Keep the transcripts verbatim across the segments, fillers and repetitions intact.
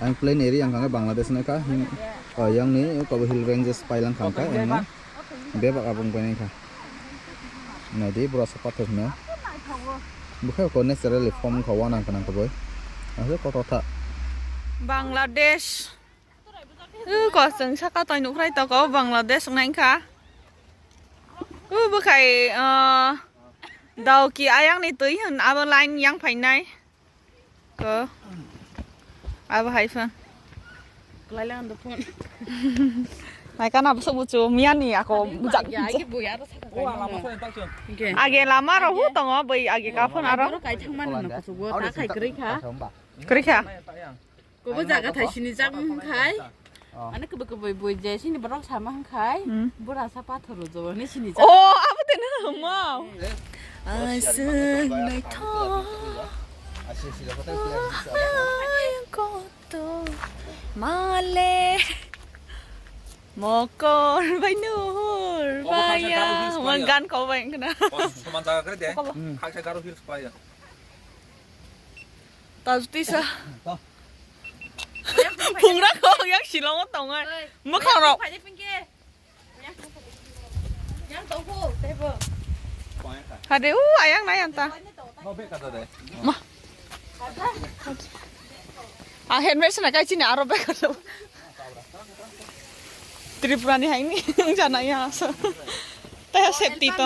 Ang plain area wngkha khe Bangladesh wngkha, him, o, yang ni kobo hill ranges pailang kha wngkha, ang no bebak abang painai kha. Naidi, bura sa pathor hino. Bwkhe ko naturally form wngkha, wanang kanang koboi. Aswk kotor tha. Bangladesh. Uh, ko chwng saka toi nukrai toko Bangladesh wngnai kha. Uh, bwkhai, uh, Dawki ayang ni twi hwn abo line yang phainai. Ko. Abo hai phone. Klai lang do phone. Nai kana bwswk buchu miya ni ako bujak. Ya, agi boya ro saka. Age lama ro hu tongo bai age ka phone aro. Aro kai thang man no kusugo ta khai kwrwi kha. Kwrwi kha. Kobo jaga thai sini jak khai. Ani kwbwi kwbwi bui je sini borok sama hwnkhai. Hmm. Bura sa pathor rwjak ni sini jak. Oh, abo teno hwnma. Aswk naithok. Aswk sila kotor. Hai kotor male. Mokol bai nuhur. Obo baya. Khaksa garo his Wan baya. Gan ko bai khna. Obo soman jaga kre de. Hmm. Khaksa garo his baya. Tajuti sa. To. Phungra ko yang silongo tongai. Oi. Mwkhang rok. Phai de pingke. Yang tongko, tebo. Hade u ayang nai anta. No be kata de. Ma. A helmet sina kai chini aro be kata. Tripura ni haini jana ya so. Te safety to.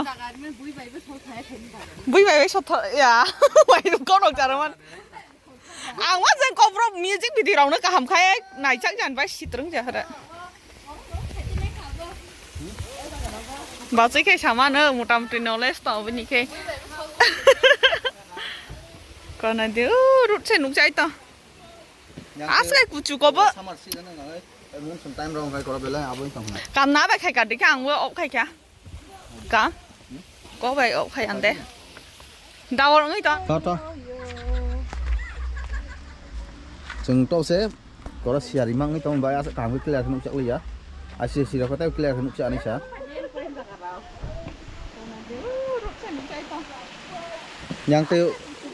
Bui bai bai sotho ya. Bai kono jaraman. Ang ma jeng kobrok music video rok no kaham khai naichak jan bai sitrung jahara. Bachai khai sama no mota moti knowledge to bini khai. Kona de, uh, rut se nuk jai to. Asai kuchu kobo. Summer season no nai, monsoon time rong khai kora belai abo tong na. Kam na bai khai ka dikha ang bo ok khai kha. Ka? Kok bai ok khai ang de. Dawar wngwi to. To, to. Chwng to se koro siyari mangwi tong bai asa kaham khe clear khe nukjak liya. Asi sira kotai clear khe nukjak anisa. Yang tei,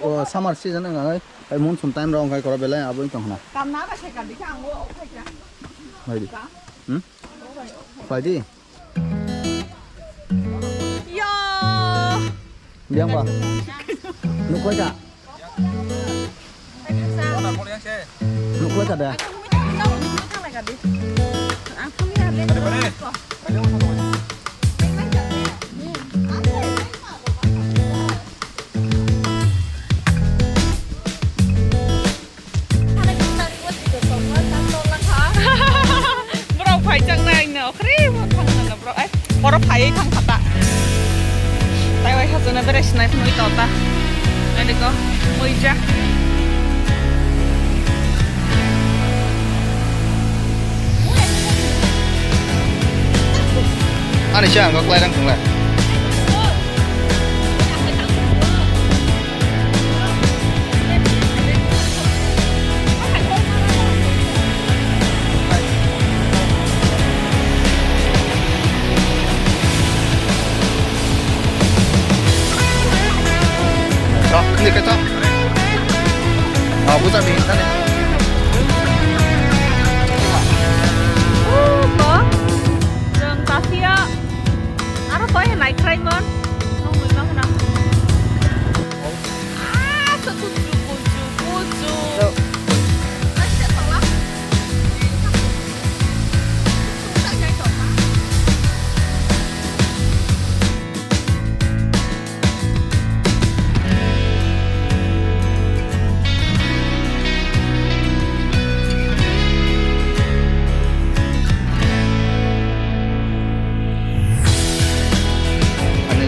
o, summer season wngkha, tei monsoon time rok wngkha koro belai abo wngtong khna. Kam na bai khai ka dikha ang o ok khai kha. Bai di. Hmm? Bai di. Yo. Biang ba. Nukhoi ka. Nukhoi ka da. Borok phai chang nai no khri mo thang na borok ai borok phai thang khata. Tai wai ha jona bere sinai phunui to ta. Ai deko moi ja. Ani siya ang kok lairang kong lai. Chok, hindi ka chok. Oh, buta ni, tani. Oh, ba. Jeng kasia. Aro koi hai nai krai mon. Nong mui ma khna. Ah, sa kuchu, kuchu, kuchu. Ani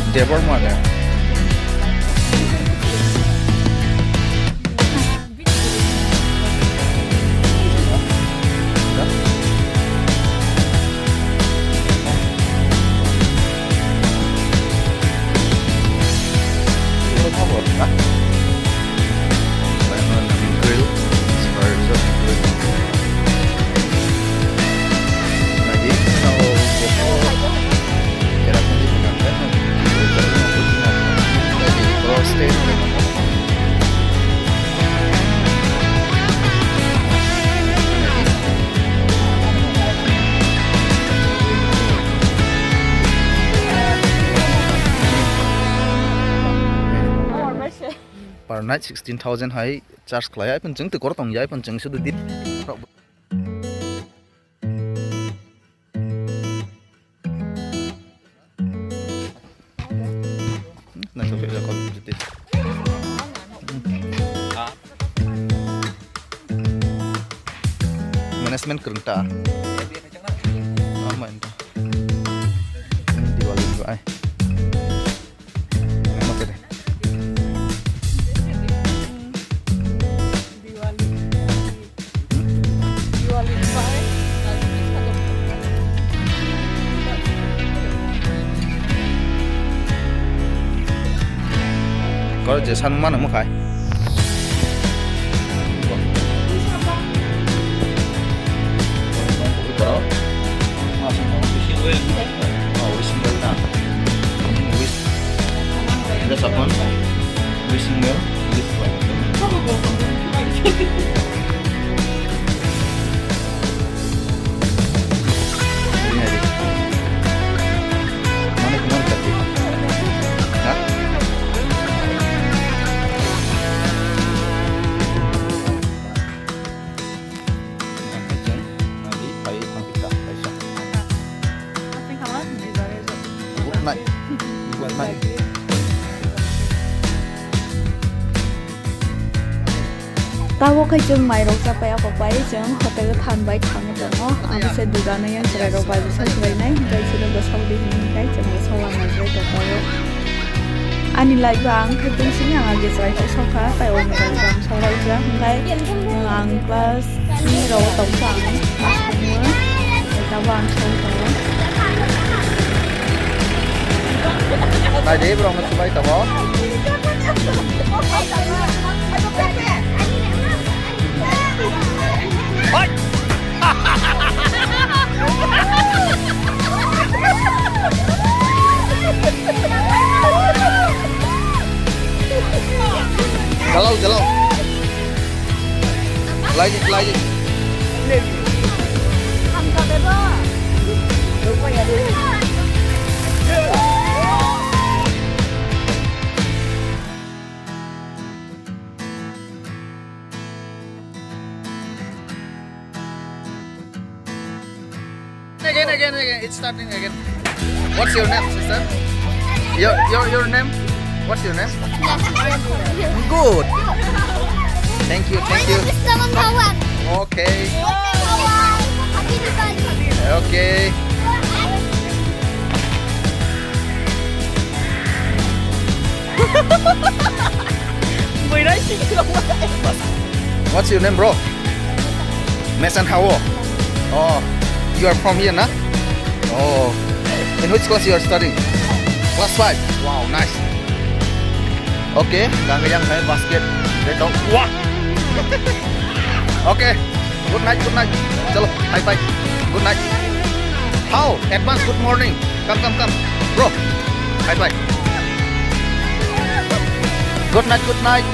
Debbarma da. Per night sixteen thousand hai charge khlai, iphone chwng twi koro tong ya, iphone chwng sudu di. Naisok ya kok jiti. Management kwrwng ta. Ama ento. Diwali bai. Ama kede. Kor je san mano mukhai. Wishing well na. Wish. Ada sapon. Wishing well. Wish. Ini aja. Mana kemana tadi? Hah? Yang kenceng. Nanti pai tang kita, pai sa. Good night. Good night. Tabuk khe chwng mairok chapai, aphok bai chwng hotel than bai thangwi tongo. Abose duganai yang chwrairok bai bwsa chwrainai, hwnkhe chwrwngbo sokdi hwnwi hwnkhe chwngbo soklanai chwrai tonglaio. Ani life o ang khe tungsini ang age chwrai khe sokha, tei o mobile bo ang soklaijak, hwnkhe ang class three rok tongkha ang. Tabuk ang sokwi tongo. Naidi borok no swbai tongo. Jalao, jalao. Lai di, lai di. Again, again, again. It's starting again. What's your name, sister? Your, your, your name? What's your name? Good. Thank you, thank you. My name is Naman Bhawan. Okay. Welcome, Bhawan. Happy Diwali. Okay. What's your name, bro? Mesan Hawo. Oh, you are from here, na? Oh, in which class you are studying? Class five. Wow, nice. Okay, gang yang hai basket. They don't. Wah. Okay. Good night, good night. Chalo, bye bye. Good night. How? Advance good morning. Come, come, come. Bro. Bye bye. Good night, good night.